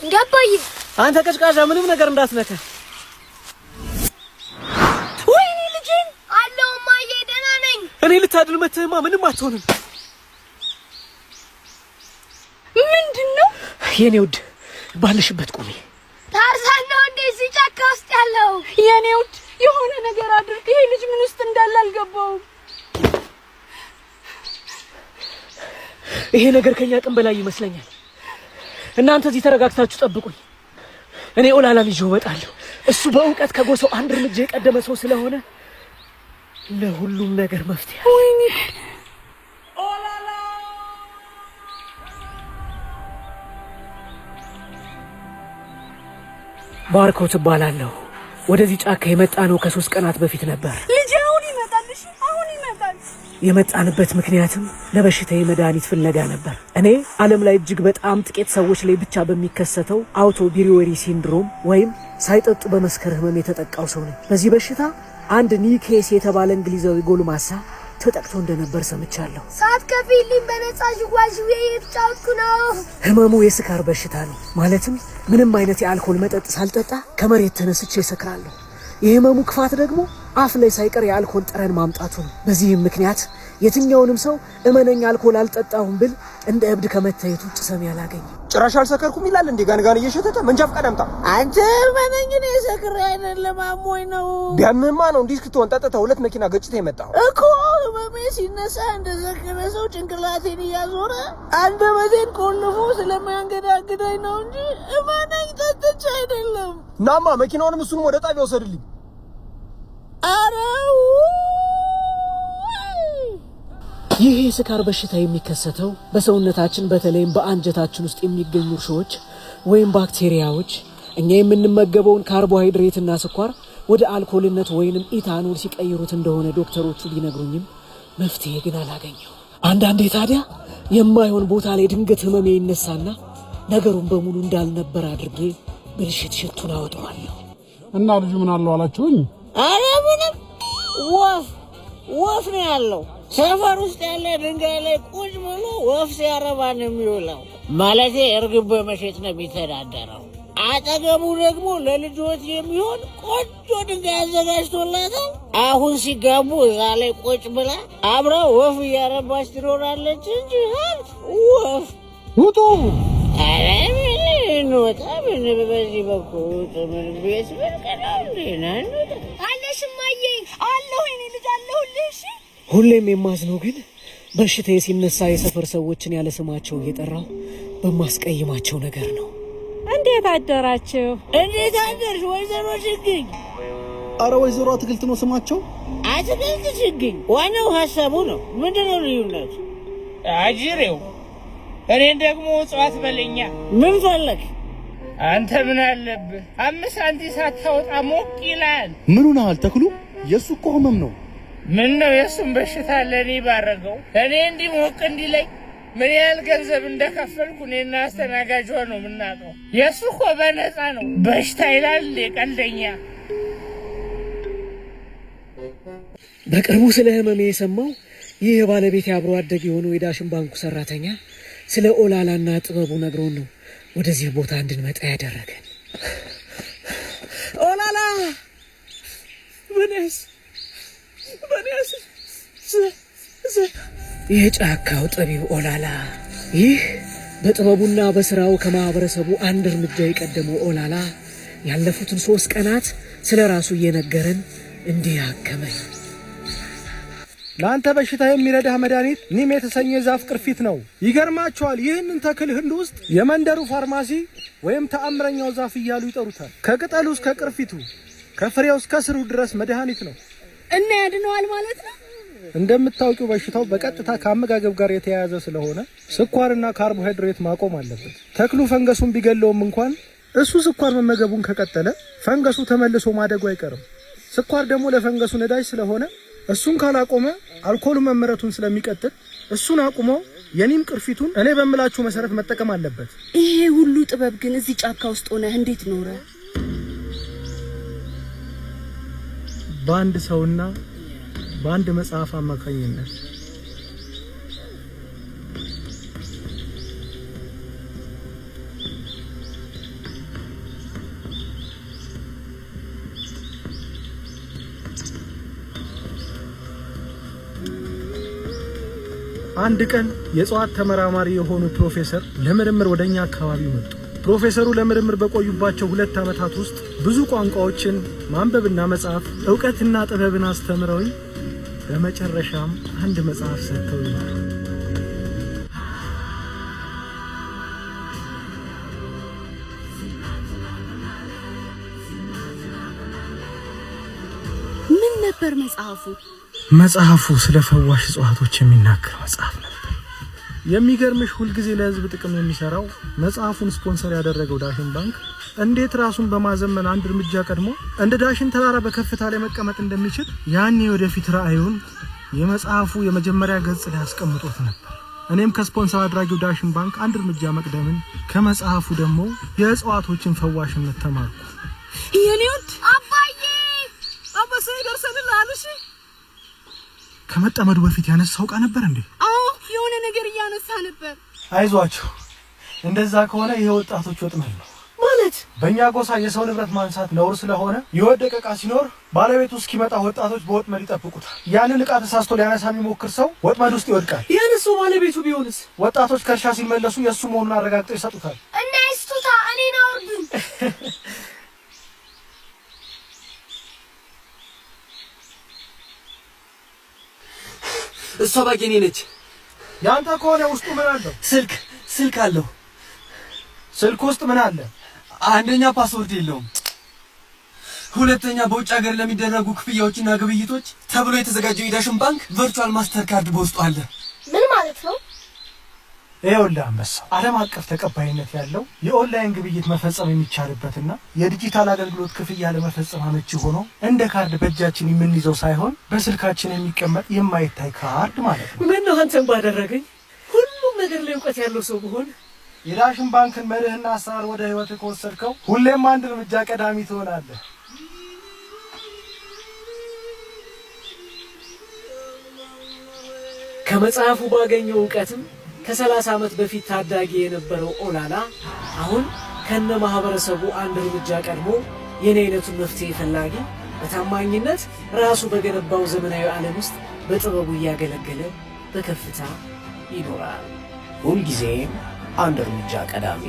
እንዴ አባዬ፣ አንተ ቀጭቃዣ ምንም ነገር እንዳትነካ። ወይኔ ልጄን! አለሁ እማዬ፣ ደህና ነኝ። እኔ ልታድን መተህማ ምንም አትሆንም። ምንድን ነው? የኔ ውድ ባለሽበት ቁሚ። ታርዛን ነው እንዴ እዚህ ጫካ ውስጥ ያለው? የኔ ውድ የሆነ ነገር አድርግ። ይሄ ልጅ ምን ውስጥ እንዳለ አልገባውም። ይሄ ነገር ከኛ አቅም በላይ ይመስለኛል። እናንተ እዚህ ተረጋግታችሁ ጠብቁኝ። እኔ ኦላላን ይዤው እመጣለሁ። እሱ በእውቀት ከጎሳው አንድ እርምጃ የቀደመ ሰው ስለሆነ ለሁሉም ነገር መፍትሄ አለ። ወይኔ ባርኮት እባላለሁ። ወደዚህ ጫካ የመጣ ነው ከ3 ቀናት በፊት ነበር። ልጄ አሁን ይመጣል። እሺ አሁን ይመጣል። የመጣንበት ምክንያትም ለበሽታዬ መድኃኒት ፍለጋ ነበር። እኔ ዓለም ላይ እጅግ በጣም ጥቂት ሰዎች ላይ ብቻ በሚከሰተው auto brewery syndrome ወይም ሳይጠጡ በመስከር ህመም የተጠቃው ሰው ነኝ። በዚህ በሽታ አንድ ኒኬስ የተባለ እንግሊዛዊ ጎልማሳ ተጠቅቶ እንደነበር ሰምቻለሁ። ሳትከፍይልኝ በነፃ ዥዋዥዌ እየተጫወትኩ ነው። ህመሙ የስካር በሽታ ነው። ማለትም ምንም አይነት የአልኮል መጠጥ ሳልጠጣ ከመሬት ተነስቼ እሰክራለሁ። የህመሙ ክፋት ደግሞ አፍ ላይ ሳይቀር የአልኮል ጠረን ማምጣቱ ነው። በዚህም ምክንያት የትኛውንም ሰው እመነኝ አልኮል አልጠጣሁም ብል እንደ እብድ ከመታየት ውጭ ሰሚ አላገኝም። ጭራሽ አልሰከርኩም ይላል እንዴ? ጋንጋን እየሸተተ መንጃ ፈቃድ አምጣ። አንተ እመነኝ፣ እኔ ሰክሬ አይደለም አሞኝ ነው። ቢያምህማ ነው እንዲህ እስክትሆን ጠጥተህ 2 መኪና ገጭተህ የመጣኸው እኮ። ህመሜ ሲነሳ እንደሰከረ ሰው ጭንቅላቴን እያዞረ አንደበቴን ቆልፎ ስለሚያንገዳግደኝ ነው እንጂ እመነኝ ጠጥቼ አይደለም። ናማ መኪናውንም እሱንም ወደ ጣቢያ ውሰድልኝ። ኧረ ይህ የስካር በሽታ የሚከሰተው በሰውነታችን በተለይም በአንጀታችን ውስጥ የሚገኙ እርሾዎች ወይም ባክቴሪያዎች እኛ የምንመገበውን ካርቦሃይድሬትና ስኳር ወደ አልኮልነት ወይንም ኢታኖል ሲቀይሩት እንደሆነ ዶክተሮቹ ቢነግሩኝም መፍትሄ ግን አላገኘሁም። አንዳንዴ ታዲያ የማይሆን ቦታ ላይ ድንገት ህመሜ ይነሳና ነገሩን በሙሉ እንዳልነበር አድርጌ ብልሽት ሽቱን አወጣዋለሁ። እና ልጁ ምን አለው አላችሁኝ? ኧረ ምንም ወፍ ወፍ ነው ያለው። ሰፈር ውስጥ ያለ ድንጋይ ላይ ቁጭ ብሎ ወፍ ሲያረባ ነው የሚውለው። ማለቴ እርግብ በመሸጥ ነው የሚተዳደረው። አጠገቡ ደግሞ ለልጆች የሚሆን ቆንጆ ድንጋይ አዘጋጅቶላታል። አሁን ሲጋቡ እዛ ላይ ቁጭ ብላ አብራ ወፍ እያረባች ትኖራለች እንጂ ሀብት ወፍ ውጡ። ኧረ ምን እንወጣ ምን በዚህ በኩል ውጡ። ምን ቤት ምን ቀናው እንዴ ና እንውጣ። አለሽ እማዬ? አለሁ የኔ ልጅ አለሁልህ። እሺ ሁሌም የማዝነው ግን በሽታዬ ሲነሳ የሰፈር ሰዎችን ያለ ስማቸው እየጠራሁ በማስቀይማቸው ነገር ነው። እንዴት አደራችሁ? እንዴት አደርሽ ወይዘሮ ችግኝ? አረ ወይዘሮ አትክልት ነው ስማቸው። አትክልት ችግኝ ዋናው ሀሳቡ ነው። ምንድነው ልዩነቱ? አጅሬው እኔን ደግሞ እጽዋት በለኛ። ምን ፈለግ? አንተ ምን አለብህ? 5 ሳንቲም ሳታወጣ ሞቅ ይላል። ምን ሆነሃል ተክሉ? የሱ እኮ ህመም ነው። ምን ነው የሱን በሽታ ለኔ ባረገው? እኔ እንዲህ ሞቅ እንዲለኝ ምን ያህል ገንዘብ እንደከፈልኩ እኔና አስተናጋጇ ነው የምናውቀው። የሱ እኮ በነፃ ነው። በሽታ ይላል እንዴ ቀልደኛ። በቅርቡ ስለ ህመሜ የሰማው ይህ የባለቤቴ አብሮ አደግ የሆነው የዳሽን ባንኩ ሰራተኛ ስለ ኦላላና ጥበቡ ነግሮን ነው ወደዚህ ቦታ እንድንመጣ ያደረገን። ኦላላ በኔስ በኔስ የጫካው ጠቢብ ኦላላ። ይህ በጥበቡና በስራው ከማህበረሰቡ አንድ እርምጃ የቀደመው ኦላላ ያለፉትን 3 ቀናት ስለ ራሱ እየነገረን እንዲህ አከመኝ። ለአንተ በሽታ የሚረዳህ መድኃኒት ኒም የተሰኘ ዛፍ ቅርፊት ነው። ይገርማቸዋል። ይህንን ተክል ህንድ ውስጥ የመንደሩ ፋርማሲ ወይም ተአምረኛው ዛፍ እያሉ ይጠሩታል። ከቅጠሉ እስከ ቅርፊቱ ከፍሬው እስከ ስሩ ድረስ መድኃኒት ነው። እና ያድነዋል ማለት ነው? እንደምታውቂው በሽታው በቀጥታ ከአመጋገብ ጋር የተያያዘ ስለሆነ ስኳርና ካርቦሃይድሬት ማቆም አለበት። ተክሉ ፈንገሱን ቢገለውም እንኳን እሱ ስኳር መመገቡን ከቀጠለ ፈንገሱ ተመልሶ ማደጉ አይቀርም። ስኳር ደግሞ ለፈንገሱ ነዳጅ ስለሆነ እሱን ካላቆመ አልኮሉ መመረቱን ስለሚቀጥል እሱን አቁሞ የኒም ቅርፊቱን እኔ በምላችሁ መሰረት መጠቀም አለበት። ይሄ ሁሉ ጥበብ ግን እዚህ ጫካ ውስጥ ሆነህ እንዴት ኖረ? በአንድ ሰውና በአንድ መጽሐፍ አማካኝነት። አንድ ቀን የእጽዋት ተመራማሪ የሆኑ ፕሮፌሰር ለምርምር ወደ እኛ አካባቢ መጡ። ፕሮፌሰሩ ለምርምር በቆዩባቸው 2 ዓመታት ውስጥ ብዙ ቋንቋዎችን ማንበብና መጻፍ፣ እውቀትና ጥበብን አስተምረውኝ በመጨረሻም አንድ መጽሐፍ ሰጥተውኛል። ምን ነበር መጽሐፉ? መጽሐፉ ስለ ፈዋሽ እጽዋቶች የሚናገር መጽሐፍ ነበር። የሚገርምሽ ሁልጊዜ ለሕዝብ ጥቅም የሚሰራው መጽሐፉን ስፖንሰር ያደረገው ዳሽን ባንክ እንዴት ራሱን በማዘመን አንድ እርምጃ ቀድሞ እንደ ዳሽን ተራራ በከፍታ ላይ መቀመጥ እንደሚችል ያኔ ወደፊት ራዕዩን የመጽሐፉ የመጀመሪያ ገጽ ላይ አስቀምጦት ነበር። እኔም ከስፖንሰር አድራጊው ዳሽን ባንክ አንድ እርምጃ መቅደምን፣ ከመጽሐፉ ደግሞ የእጽዋቶችን ፈዋሽነት ተማርኩ። የኔ ውድ አባዬ። አባሳይ ደርሰንልሃል። እሺ። ከመጠመዱ በፊት ያነሳው ዕቃ ነበር እንዴ? አዎ፣ የሆነ ነገር እያነሳ ነበር። አይዟችሁ፣ እንደዛ ከሆነ ይሄ ወጣቶች ወጥመድ ነው። ማለት? በእኛ ጎሳ የሰው ንብረት ማንሳት ነውር ስለሆነ የወደቀ ዕቃ ሲኖር ባለቤቱ እስኪመጣ ወጣቶች በወጥመድ ይጠብቁታል። ያንን ዕቃ ተሳስቶ ሊያነሳ የሚሞክር ሰው ወጥመድ ውስጥ ይወድቃል። ያነሳው ባለቤቱ ቢሆንስ? ወጣቶች ከእርሻ ሲመለሱ የእሱ መሆኑን አረጋግጠው ይሰጡታል። እና ስቱታ እኔን አውርዱኝ። እሷ bag የኔ ነች። ያንተ ከሆነ ውስጡ ምን አለው? ስልክ አለው። ስልክ ውስጥ ምን አለ? አንደኛ password የለውም። ሁለተኛ በውጭ ሀገር ለሚደረጉ ክፍያዎችና ግብይቶች ተብሎ የተዘጋጀው የዳሽን ባንክ virtual master card በውስጡ አለ። ምን ማለት ነው? ይኸውልህ አንበሳው፣ ዓለም አቀፍ ተቀባይነት ያለው የኦንላይን ግብይት መፈጸም የሚቻልበትና የዲጂታል አገልግሎት ክፍያ ለመፈጸም አመቺ ሆኖ እንደ ካርድ በእጃችን የምንይዘው ሳይሆን በስልካችን የሚቀመጥ የማይታይ ካርድ ማለት ነው። ምን ነው አንተን ባደረገኝ። ሁሉም ነገር ላይ እውቀት ያለው ሰው ብሆን። የዳሽን ባንክን መርህና አሰራር ወደ ህይወትህ ከወሰድከው ሁሌም አንድ እርምጃ ቀዳሚ ትሆናለህ። ከመጽሐፉ ባገኘው እውቀትም ከ30 ዓመት በፊት ታዳጊ የነበረው ኦላላ አሁን ከነ ማህበረሰቡ አንድ እርምጃ ቀድሞ የኔ አይነቱን መፍትሄ ፈላጊ በታማኝነት ራሱ በገነባው ዘመናዊ ዓለም ውስጥ በጥበቡ እያገለገለ በከፍታ ይኖራል። ሁልጊዜም አንድ እርምጃ ቀዳሚ።